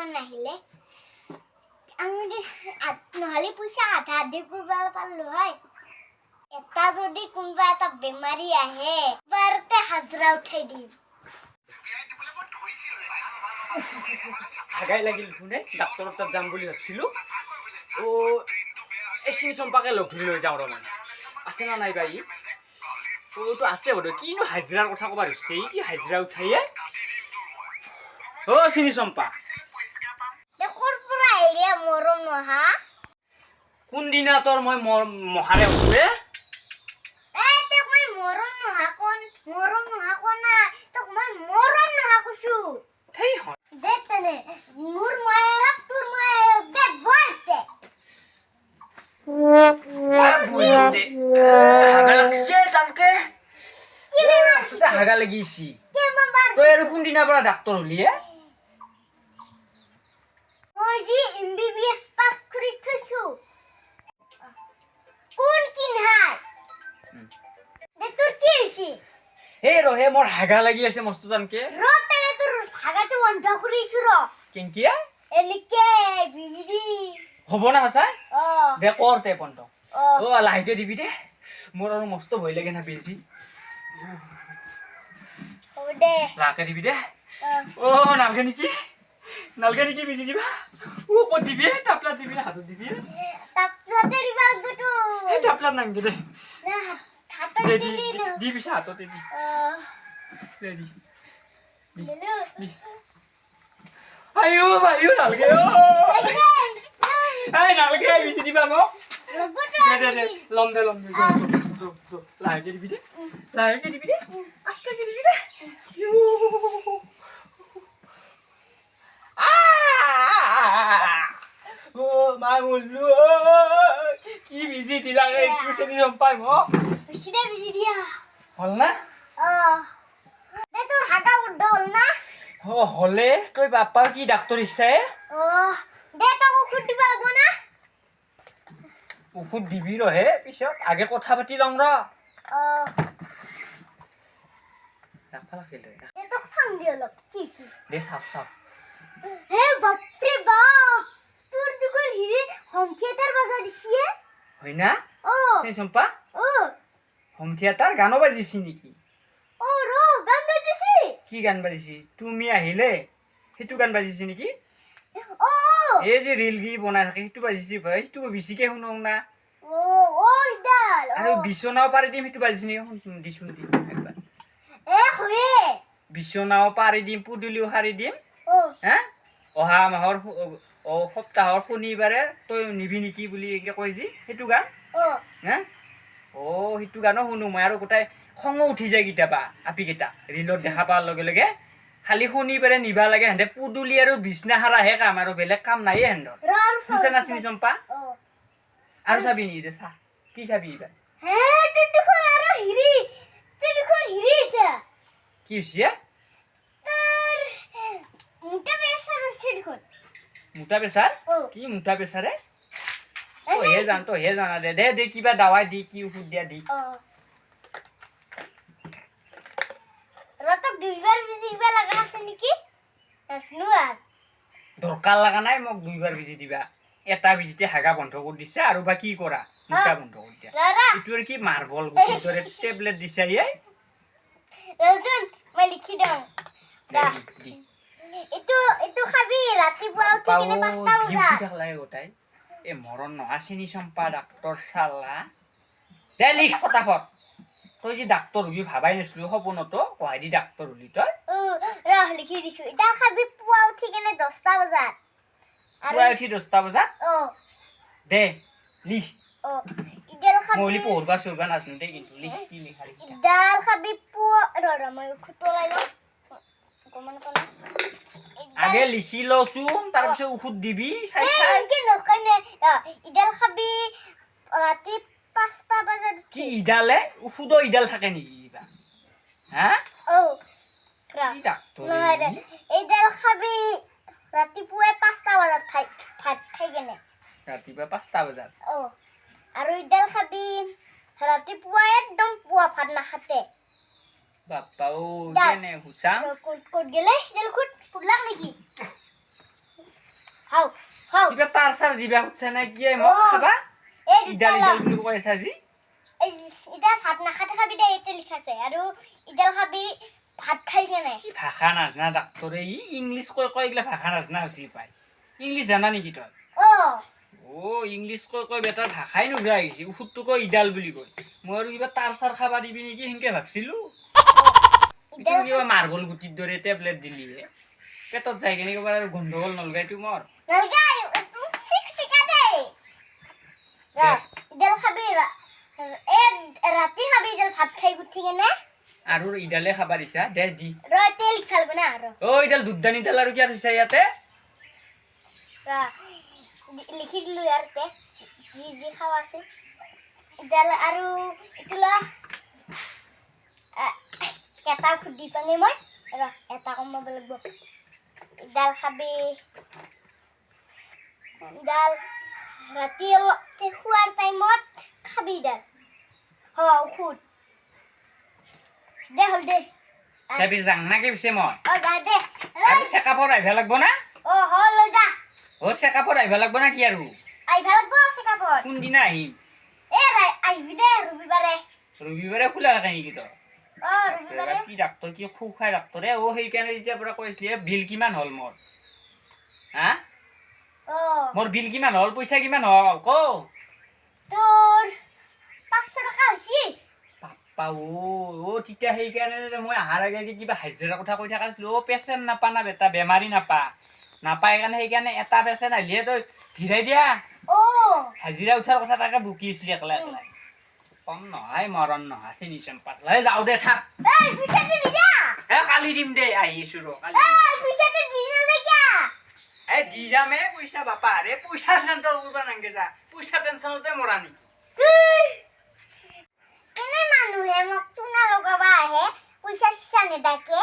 Customer নাহিলে আমি নহ'লে পইচা আধা আধি কৰিব পাৰিলো হয়। এটা যদি কোনোবা এটা বেমাৰী আহে, এবাৰতে হাজিৰা উঠাই দিম। হাগাই লাগিল দেখোন। ডাক্তৰৰ তাত যাম বুলি ভাবছিলোঁ। অ', এই চিনি চম্পাকে লগ ধৰি লৈ যাওঁ ৰ। মানে আছে না নাই বা ই? অ' আছে বোধ। কিনো হাজিৰাৰ কথা ক'বা ধৰিছে ই? কি হাজিৰা উঠাইয়ে? অ' চিনি চম্পা। দে, ক'ৰ পৰা আহিলি মৰম নহা? কোনদিনা তোৰ মই মহাৰে হৈছোৱে? এই, তোক মই মৰম নহা কোন, মৰম নহা কোৱা নাই। তোক মই মৰম নহা কৈছো। থেই হয়। দে তেনে, মোৰ মায়ে হওক, তোৰ মায়ে হওক, দে বল দে। দে, হাগা লাগছে টানকে। কি বেমাৰ? ৰাস্তাতে হাগা লাগিছি। কি বেমাৰ? তই আৰু কোনদিনাৰ পৰা ডাক্তৰ হলি হে? মই যি এমবিবিএছ পাছ কৰি থৈছো, কোন কিনহাই? দে, তোৰ কি হৈছে? এই ৰহে, মোৰ হাগা লাগি আছে মস্ত টানকে। ৰ তেনে, তোৰ হাগাটো বন্ধ কৰিছো ৰ। কেংকিয়া? এনেকে বিজি দি। হ'ব না সঁচাই? অ। দে, কৰ তে বন্ধ। অ। অ, লাহেকে দিবি দে, মোৰ আৰু মস্ত ভয় লাগে না বেজি। হ'ব দে। লাহেকে দিবি দে। অ। অ, নালগে নেকি, নালগে নেকি বেজি দিবা? অ, ক'ত দিবি? টাপলাত দিবি না হাতত দিবি? তাপলাতে দিবা লাগব তো। এই টাপলাত নাংগে দে। না, হাতত দে দি। দিলি না। দি পিছে, হাততে দি। অ। দে, দি। দিলো। দি। আইও আইও, নালগে অ। লাগি দে। এই, নালগে বেজি দিবা মোক। লাগব তো। দে দে দে, ল'ম দে, ল'ম দে। যো যো যো, লাহেকে দিবি দে, লাহেকে দিবি দে, আস্তেকে দিবি দে। ইউ। আহ! অ মা, মৰলো অ। কি বেজি দিলা ৰে এইটো চেনি চম্পাই মোক? বেছি দে বেজি দিয়া। হ'ল না? অ, দে, তোৰ হাগা বন্ধ হ'ল না? অ, হ'লে তই বাপ্পা কি ডাক্তৰ শিকছা? অ, দে, তোক ঔষধ দিব লাগব না? ঔষধ দিবি ৰহে পিছত, আগে কথা পাতি লওঁ ৰ। অ। ৰাখবা লাগছিল তই। দে, তোক চাং দি অলপ কি হৈছে। দে, চাওক চাওক। হে বাপৰে বাপ, তোৰ দেখোন হেৰি হোম থিয়েটাৰ বজাই দিছে। হয় না? অ। চেনি চম্পা। অ। হোম থিয়েটাৰ গানো বাজিছে নেকি? অ, ৰ, গান বাজিছে। কি গান বাজিছে? তুমি আহিলে সেইটো গান বাজিছে নেকি? অ অ। এই যে ৰিল গি বনাই থাকে, সেইটো বাজিছে ভাই। সেইটো বেছিকে শুনো না। অ অ, ইডাল অ। আৰু বিচনাও পাৰি দিম, সেইটো বাজিছে নেকি? শুনচোন, দিচোন দি একবাৰ। এ, হয়ে। বিচনাও পাৰি দিম, পদূলিও সাৰি দিম। অ। হা, অহা মাহৰ অ সপ্তাহৰ শনিবাৰে তই নিবি নেকি বুলি এনেকে কয় যি, সেইটো গান। অ। হা, অ, সেইটো গানো শুনো মই। আৰু গোটাই খঙো উঠি যায় কেতিয়াবা আপিকেইটা ৰিলত দেখা পোৱাৰ লগে লগে। খালি শনিবাৰে নিবা লাগে সিহঁতে, পদূলি আৰু বিছনা সাৰাহে কাম, আৰু বেলেগ কাম নাইয়ে সিহঁতৰ। ৰ, আৰু শুনছে না চিনি চম্পা? অ। আৰু চাবি নেকি? দে চা, কি চাবি এইবাৰ? হে, তোৰ দেখোন আৰু হেৰি, তোৰ দেখোন হেৰি হৈছে। কি হৈছে? তোৰ মোটা প্ৰেছাৰ হৈছে দেখোন। মোটা প্ৰেছাৰ? অ। কি মোটা প্ৰেছাৰে? তইহে জান, তইহে জানা। দে দে দে, কিবা দাৱাই দি, কি ঔষধ দিয়া দি। অ, ৰ, তোক দুইবাৰ বেজি দিবা লগা আছে নেকি, নাজানো আৰু। দৰকাৰ লগা নাই মোক দুইবাৰ বেজি দিবা। এটা বেজিতে হাগা বন্ধ কৰি দিছে, আৰু বা কি কৰা মোটা বন্ধ কৰি দিয়া। ৰ ৰ। এইটো আৰু কি মাৰ্বল গুটিৰ দৰে টেবলেট দিছা এই? ৰচোন, মই লিখি দিওঁ। দে, দি, দি। এইটো খাবি ৰাতিপুৱা উঠি কিনে 5টা বিউটি বজাত। থাকলাই গোটাই এই মৰণ নহা চিনি চম্পা ডাক্তৰ চালা। দে, লিখ ফটাফট। তই যে ডাক্তৰ হবি ভাবাই নাছিলো সপোনতো, গুৱাহাটী ডাক্তৰ হলি তই। অ, ৰ, লিখি দিছো। এতিয়া খাবি পুৱা উঠি কিনে 10টা বজাত আৰু পুৱাই উঠি 10টা বজাত। অ। দে, লিখ। অ, ইডাল মই খাবি। হলি পঢ়বা চঢ়বা নাজানো দেই, কিন্তু লিখ কি লিখা লিখা। ইডাল খাবি পুৱা, ৰ ৰ, মই খুতলাই লওঁ অকণমান অকণমান। আগে লিখি লচোন, তাৰপিছত ঔষধ দিবি চাই চাই। কি নকয় নে, ইডাল খাবি ৰাতি 5টা বজাত। কি ইডালে? ঔষধৰ ইডাল থাকে নেকি কিবা, হা? অ, ৰ। কি ডাক্তৰ? নহয় দে, এইডাল খাবি ৰাতিপুৱাই 5টা বজাত খাই ভাত খাই কেনে। ৰাতিপুৱা 5টা বজাত। অ, আৰু ইডাল খাবি ৰাতিপুৱা একদম পুৱা ভাত নাখাতে। বাপ্পা ঔ। দা। কেনে হুচাং। ক'ত ক'ত গেলে সিডাল খুদ ফুটলাক নেকি? হাও হাও। কিবা তাৰ চাৰ দিবা খুজিছা নে কি মোক অ। খাবা? এই দুটা ইডাল ল। ইডাল বুলি কৈ আছা আজি। এই ইডাল ভাত নাখাতে খাবি দে, এইটো লিখাছে। আৰু ইডাল খাবি ভাত খাই কেনে। কি ভাষা নাজনা ডাক্তৰে! ই ইংলিছ কৈ কৈ এইগিলা ভাষা নাজনা হৈছে পাই। ইংলিছ জানা নেকি তই? অ। অ', ইংলিছ কৈ কৈ বেটাৰ ভাষাই নোযোৱা আহিছে। ঔষধটো কয় ইডাল বুলি কয়। মই আৰু কিবা তাৰ চাৰ খাবা দিবি নেকি সেনকে ভাবছিলো। ইডাল। এইটো কিবা মাৰ্বল গুটিৰ দৰে টেবলেট দিলিহে, পেটত যাই কেনে কিবা আৰু গণ্ডগোল নলগাইতো মোৰ? নলগাই, চিক চিকা দে। দে। ইডাল খাবি, এই ৰাতি খাবি ইডাল ভাত খাই উঠি কেনে। আৰু ইডালে খাবা দিছা, দে দি। ৰ, তেল লিখা না আৰু। অ', ইডাল দুধদানিডাল আৰু কিয় থৈছা ইয়াতে? ৰ, লিখি দিলো ইয়াতে যি যি খাৱা আছে। ইডাল আৰু এইটো ল। এটা সুধি পানে মই, ৰ, এটা কমাব লাগিব। ইডাল খাবি, ইডাল ৰাতি অলপ শোৱাৰ টাইমত খাবি ইডাল। হ, ঔষধ দে, হ'ল দে। তাৰ পিছে যাং না কি পিছে মই? অ, যা দে। আৰু চেকআপত আহিব লাগব না? অ, হ'ল, লৈ যা। অ', চেকআপত আহিব লাগব না কি আৰু? আহিব লাগব চেকআপত। কোনদিনা আহিম? এ আহিবি দে ৰবিবাৰে। ৰবিবাৰে খোলা থাকে নেকি তই? অ, ৰবিবাৰে। কি ডাক্তৰ, কি খু খাই ডাক্তৰে! অ', সেইকাৰণে তেতিয়াৰ পৰা কৈছিলি। বিল কিমান হ'ল মোৰ, হা? অ। মোৰ বিল কিমান হ'ল, পইচা কিমান হ'ল ক? তোৰ 500 টকা হৈছে। বাপ্পা অ', অ', তেতিয়া সেইকাৰণে মই অহাৰ আগে আগে কিবা হাজিৰাৰ কথা কৈ থাকাছিলো। অ', পেচেণ্ট নাপা না বেটা, বেমাৰী নাপা, নাপায় কাৰণে সেইকাৰণে এটা পেচেণ্ট আহিলে তই ভিৰাই দিয়া। অ। হাজিৰা উঠাৰ কথা তাকে বকি আছিলি একলা একলাই। কম নহয়, মৰণ নহয় চেনি চম্পাত। এই যাওঁ দে, থাক। এই পইচাটো দি যা। এ কালি দিম দে, আহিছো ৰ, কালি দিম। এই পইচাটো দি নাযায় কিয়া? এ দি যাম এ পইচা। বাপা ৰে, পইচা চেণ্টাৰ কৰবা নাংগে যা। পইচা টেনচনতে মৰা নেকি? কেনে মানুহে মোক চূণা লগাব আহে, পইচা চইচা নেদাকে।